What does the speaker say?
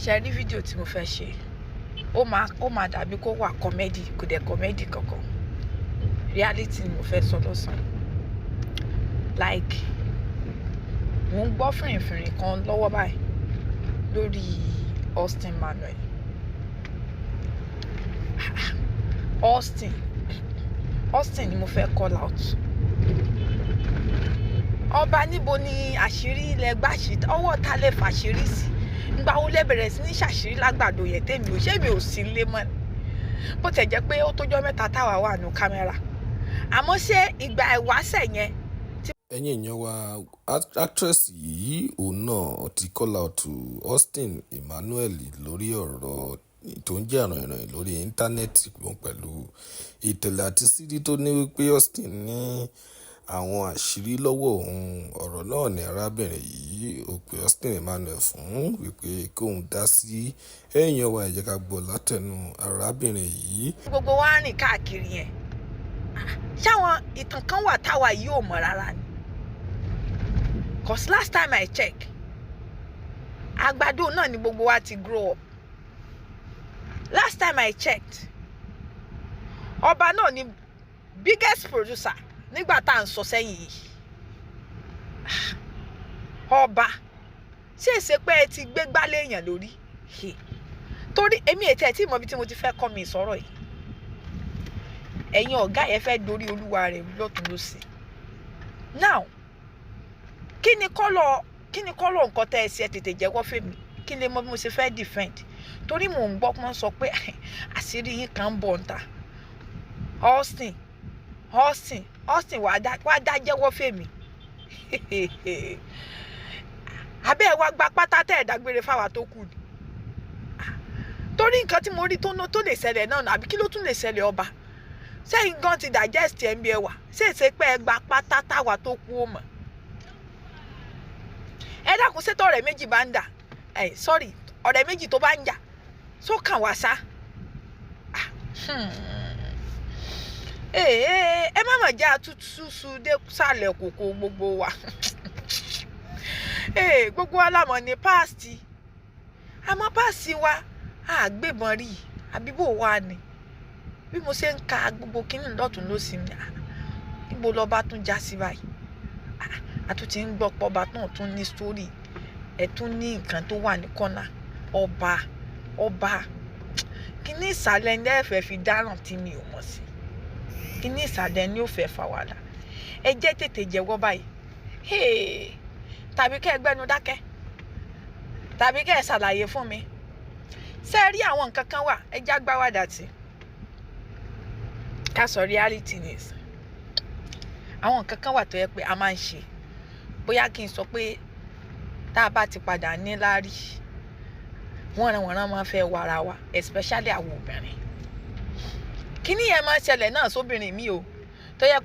Ṣe rí fídíò tí mo fẹ́ ṣe, ó máa dàbí kó wà comedy, kò dẹ̀ comedy kankan. Reality ni mo fẹ́ sọ lọ́sàn-án. Like, mo ń gbọ́ fìrìfìrì kan lọ́wọ́ báyìí lórí Austin Manuel. Austin ni mo fẹ́ call out. Ọba, níbo ni àṣírí ilẹ̀ gbàṣí? Ọwọ́ ta lè fàṣírí sí? Ìgbà wo lẹ bẹ̀rẹ̀ sí ní ṣàṣírí lágbàdo yẹn? Tèmi ò ṣé, mi ò sí lé mọ́. Bó tẹ̀ jẹ́ pé ó tójọ́ 3 táwa wà nù kámẹ́rà, àmọ́ ṣé ìgbà ìwáṣẹ̀ yẹn? Ẹ̀yin èèyàn wa, actress yìí, òun náà ti call out to Austin Emmanuel lórí ọ̀rọ̀ tó ń jà ràìnràìn lórí íńtánẹ́ẹ̀tì pẹ̀lú ìtẹ̀lẹ̀ àti sírí tó ní wípé Austin ní àwọn àṣírí lọ́wọ́ òun. Ọ̀rọ̀ náà ní arábìnrin yìí ó pe Austin Emmanuel fún wípé kóun dá sí. Ẹ̀yin èèyàn wa, ẹ jẹ́ ká gbọ́ látẹnu arábìnrin yìí. Gbogbo wa rìn káàkiri yẹn, ṣáwọn ìtàn kan wà táwa yìí ò mọ̀ rárá ni? 'Cause last time I check, àgbàdo náà ni gbogbo wa ti grow up. Last time I checked, ọba náà ni biggest producer nígbà tá à ń sọ sẹ́yìn yìí. Ọba, ṣé èsè pé ẹ ti gbé gbálẹ̀ èèyàn lórí? Torí èmi ètò ẹ̀ tí ìmọ̀ ibi tí mo ti fẹ́ kọ́ mi ìsọ̀rọ̀ yìí. Ẹ̀yin ọ̀gá yẹn fẹ́ dorí olúwa rẹ̀ lọ́tún lọ́sì. Now, kí ni colour nǹkan tẹ́ ẹ ṣe? Ẹ tètè jẹ́wọ́ fèmí kí n lè mọ bí mo ṣe fẹ́ defend, torí mò ń gbọ́ pọ́n sọ pé àṣírí yín kan ń bọ̀ ń ta. Austin, Austin, Austin, wàá dá jẹ́wọ́ fèmí. Abẹ́ ẹ̀ wá gba pátá tẹ́ ẹ̀ dágbére fáwa tó kù ni, torí nǹkan tí mo rí tó ná tó lè ṣẹlẹ̀ náà, àbí kí ló tún lè ṣẹlẹ̀? Ọba, sẹ́yìn gan ti digest ẹ̀ ń bí ẹ wà? Ṣé èsè pé ẹ gba pátá táwa tó kú ó mọ̀? Ẹ dákun, ṣètò ọ̀rẹ́ méjì bá ń dà ẹ, sorry, ọ̀rẹ́ méjì tó bá ń jà sókàn wá sá. Ẹ má mà já tútù dé sàlẹ̀ kòkó. Gbogbo wa, gbogbo wa lámọ̀ ní past, àmọ́ past wa àgbébọn rí, àbí bò wá ni? Bí mo ṣe ń ka gbogbo kínní lọ́tún lọ́sì mi, níbo lọ́ba tún já sí báyìí? A tún ti ń gbọ́ pọ́ba náà tún ní story ẹ̀, tún ní nǹkan tó wà ní kọ́nà. Ọba, ọba, kíní ìsàlẹ̀ ní ẹ̀fẹ̀ fi dáràn tí mi ò mọ̀ sí? Kíní ìsàlẹ̀ ní ò fẹ́ fà wàhálà? Ẹ jẹ́ tètè jẹ́wọ́ báyìí, tàbí kẹ́ ẹ gbẹ́nu dákẹ́, tàbí kẹ́ ẹ ṣàlàyé fún mi. Ṣé ẹ rí àwọn nǹkan kan wà, ẹ já gbáwádà tí ká sọ reality news. Àwọn nǹkan kan wà tó yẹ pé a máa ń ṣe, bóyá kí n sọ pé tá a bá ti padà ní láárí, wọ́nranwọ̀nran máa fẹ́ wara wa, especially àwọn obìnrin. Kíní yẹn máa ń ṣẹlẹ̀ náà sóbìnrin mi o, tó yẹ.